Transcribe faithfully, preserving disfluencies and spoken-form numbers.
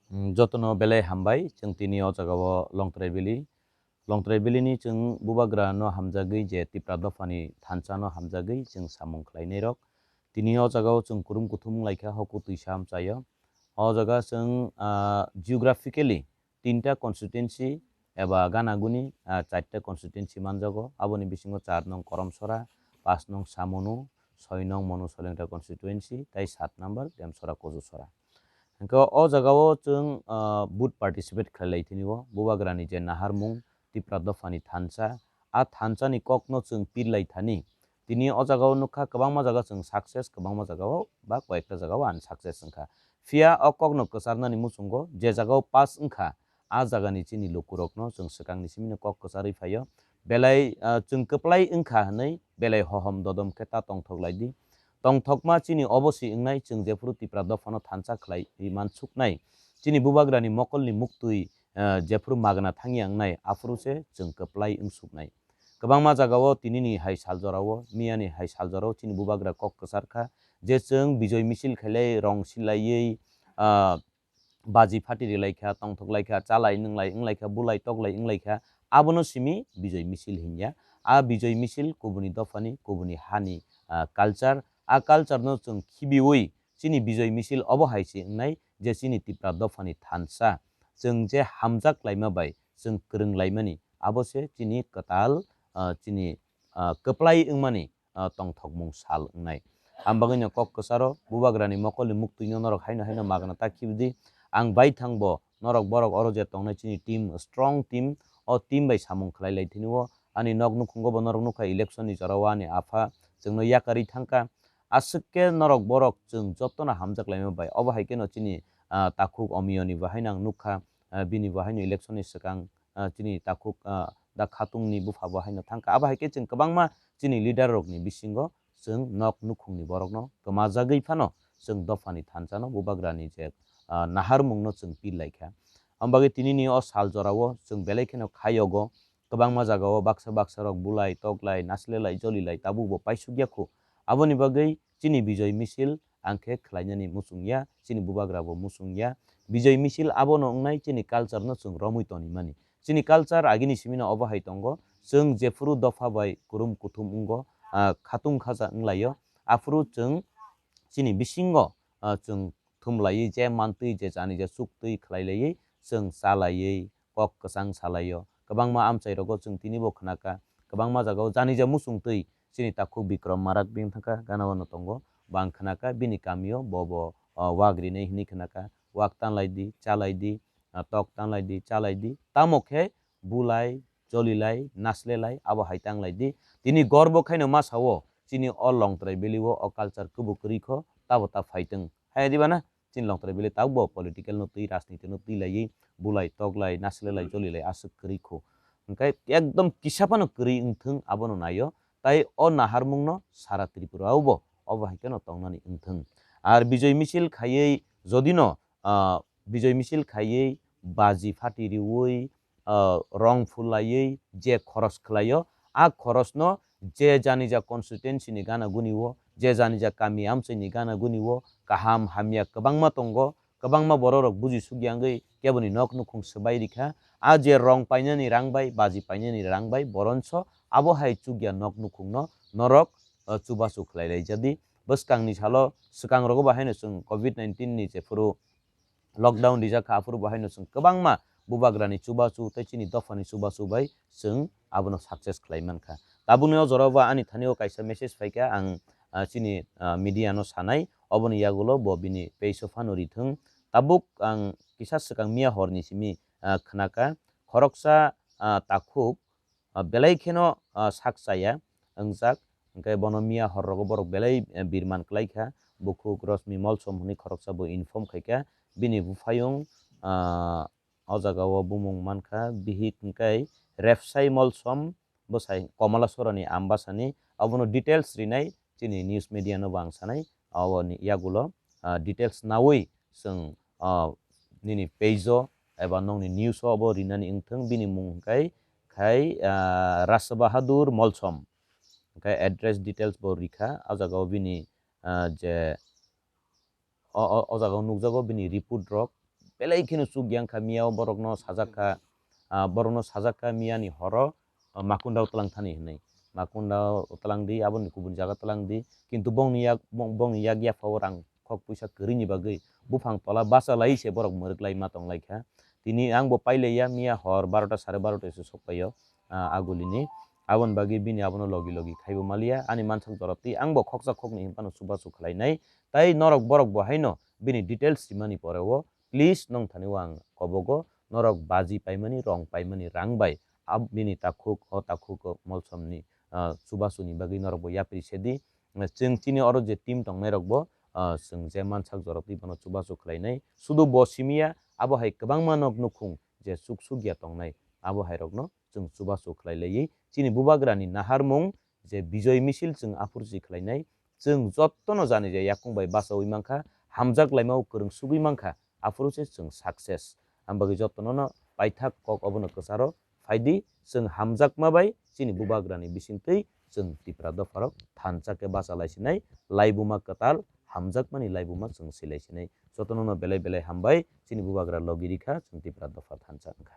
Mm, jotono belai hambai, chwng tini o jagao Longtrai Valley. Longtrai Valley ni chwng bubagra no hamjagwi je Tipra dopha ni thansa no hamjagwi chwng samung khlainai rok. Tini o jagao chwng kurum kuthum wnglaikha, hoku twisa amchaio. O jaga chwng, ah, geographically tinta constituency eba gana guni, ah, charta constituency manjago. Aboni bisingo char nong Koromsora, pas nong Samonu, soi nong Monu Solengra constituency, tai sat number Demsora Kojusora. Hingke o jagao chwng, ah, vote participate khlailai tini o, bubagrani je naharmung Tipra dophani thansa, a thansani kokno chwng pirlai thani. Tini o jagao nukha kwbangma jaga chwng success, kwbangma jagao ba koyekta jagao unsuccess wngkha. Phiya o kokno kwcharnani muchungo je jagao pass wngkha, a jagani chini lukurokno chwng swkangni simino kok kwcharwi phaio. Belai, ah, chwng kwplai wngkha hwnwi belai hohom dodom khe ta tongthok lai di. Tongthokma chini obo si wngnai, chwng jephuru Tipra dophano thansa khlai mansuknai. Chini bubagrani mokolni muktwi, ah, jephuru magna thangya wngnai, aphuru se chwng kwplai wngsuknai. Kwbangma jagao tinini hai sal jorao, miyani hai sal jorao chini bubagra kok kwchar kha, je chwng bijoi misil khailai, rong silaiwi, ah, baji phati rilai kha, tongthok lai kha, chalai nwnglai wng lai kha, bulai toklai wng lai kha, abono simi bijoi misil hinya. A bijoi misil kubuni dophani, kubuni hani, ah, culture, a culture no chwng khibiwi chini bijoi misil obo hai se wngnai je chini Tipra dophani thansa. Chwng je hamjak laima bai chwng kwrwng laimani, abo se chini kwtal, ah, chini, ah, kwplai wngmani, ah, tongthokmung sal wngnai. Ang bagwino kok kwcharo bubagrani mokolni muktwino norok haino haino magna ta khibidi. Ang baithang bo norok borok oro je tongnai chini team, strong team, o team bai samung khlai lai thini o. Ani nok nukhungo bo norok nukha election ni jorao ani apha chwngno yakarwi thangkha. Aswk khe norok borok chwng jotono hamjak laima bai. Obo hai kheno chini, ah, takhuk Omiyoni bo haino ang nukha, ah, bini bo haino election ni swkang, ah, chini takhuk, ah, da khatungni bupha bo haino thangkha. Abo hai khe chwng kwbangma chini leader rokni bisingo chwng nok nukhungni borokno kwmajagwi phano chwng dophani thansano bubagrani je, ah, naharmungno chwng pil lai kha. Amo bagwi tinini o sal jorao chwng belai kheno khayogo, kwbangma jagao baksa baksa rok bulai, toklai, naslelai, jolilai tabuk bo paisukya khu. Aboni bagwi chini bijoi misil ang khe khlainani muchung ya, chini bubagra bo muchung ya. Bijoi misil abono wngnai chini culture no chwng romwi tonimani. Chini culture agini simino obo hai tongo, chwng jephuru dopha bai kurum kuthum wngo, ah, khatung khaja wnglaio, aphuru chwng chini bisingo, ah, chwng thumlaiwi je mantwi je jani je chuktwi khlailaiwi chwng chalaiwi kok kwchang salaio. Kwbangma amchai rogo chwng tini bo khnakha, kwbangma jagao jani je muchungtwi chini takhuk Bikrom Marak bini thangkha gana wano tongo, bo ang khnakha bini kamio bo bo, ah, wak rinai hinwi khnakha, wak tanlai di, chalai di, ah, tok tanlai di, chalai di, tamo khe bulai, jolilai, naslelai, abo hai tanglai di. Tini gorbo khaino ma sao, chini o Longtrai Valley o, o culture kwbo kwrwi kho, tabo ta phaitwng. Hai di bana, chini Longtrai Valley tabuk bo political no twi, rajniti no twi laiwi, bulai, toklai, naslelai, jolilai, aswk kwrwi kho. Hwnkhe ekdom kisa phano kwrwi wngthwng, abono naio. Tai o naharmungno sara Tripura o bo, obo hai kheno tongnani wngthwng. Ar bijoi misil khaiwi jodino, ah, bijoi misil khaiwi baji phati riwi, ah, rong phulaiwi je khoros khlaio, a khorosno je janija constituency ni gana guni o, je janija kami amchai ni gana guni o, kaham hamya kwbangma tongo, kwbangma bororok buji sukya wngwi keboni nok nukhung swbai rikha. A je rong painani rang bai, baji painani rang bai, boronso abo hai chukya nok nukhungno norok, ah, chubachu khlai laijadi. Bwskangni salo swkang rogo bo haino chwng covid nineteen ni jephuru lockdown rijak kha, aphuru bo haino chwng kwbangma bubagrani chubachu tei chini dophani chubachu bai chwng abono success khlai mankha. Tabukni o jorao bo ani thani o kaisa message phaikha, ang, ah, chini, ah, media no sanai, oboni yagulo bo bini page o phano rithwng. Tabuk ang kisa swkang miya horni simi, ah, khnakha, khoroksa, ah, takhuk, ah, belai kheno, ah, sak chaya wngjak, hwnkhe bono miya hor rogo borok belai, eh, birman kwlai kha. Bukhuk Rosmi Molsom hwnwi khoroksa bo inform khai kha, bini buphayung, ah, o jaga o bumung mankha bihik hwnkhe Refsai Molsom, bwsai Komalasorani Ambasani, abono details rinai chini news media no bo ang sanai, aboni yagulo, ah, details naui chwng, ah, nini page o eba nokni news o abo rinani wngthwng, bini mung hwnkhe khai, ah, Rasa Bahadur Molsom, hwnkhe address details bo rikha, o jaga o bini, ah, je o, o, o jaga o nukjago bini report rok, belai kheno chuk yang kha, miya o borok no sajak kha, ah, borok no sajak kha miya ni horo, ah, Makunda o tlang thani hinwi. Makunda o tlang di, aboni kubun jaga tlang di. Kintu bongni yak, bong-, bongni yak yapha o rang khok puisa kwrwi ni bagwi buphang tola bacha lai se borok mwrwk lai ma tong lai kha. Tini ang bo pai lai ya, miya hor barota sare barota se sok pai o, ah, aguli ni. Aboni bagwi bini abono logi logi khai bo maliya. Ani mansak jorop twi ang bo khoksa khokni hinphano chubachu khlai nai. Tai norok borok bo haino bini details rimani pore o please nong thani o ang kobogo norok baji paimani, rong paimani rang bai ab-, bini takhuk, o takhuk o molsomni, ah, chubasuni bagwi norok bo yapri sedi. Chwng chini oro je team tongnai rok bo, ah, chwng je mansak jorok twi bono chubachu khlai nai. Sudu bo simi ya, abo hai kwbangma nok nukhung je chuk suk ya tongnai, abo hai rokno chwng chubachu khlai laiwi chini bubagrani naharmung je Bijoy misil chwng aphuru si khlai nai. Chwng jotono jani je yakung bai bachaui mankha, hamjak laima o kwrwng sugui mankha, aphuru se chwng success. Ang bagwi jotono no paithak kok obono kwcharo phaidi, chwng hamjakma bai chini bubagrani bisingtwi chwng Tipra dopharok thansa khe bacha laisinai, laibuma kwtal hamjakmani laibuma chwng silaisinai. Jotono no belai belai hambai, chini bubagra logi rikha, chwng Tipra dopha thansa wngkha.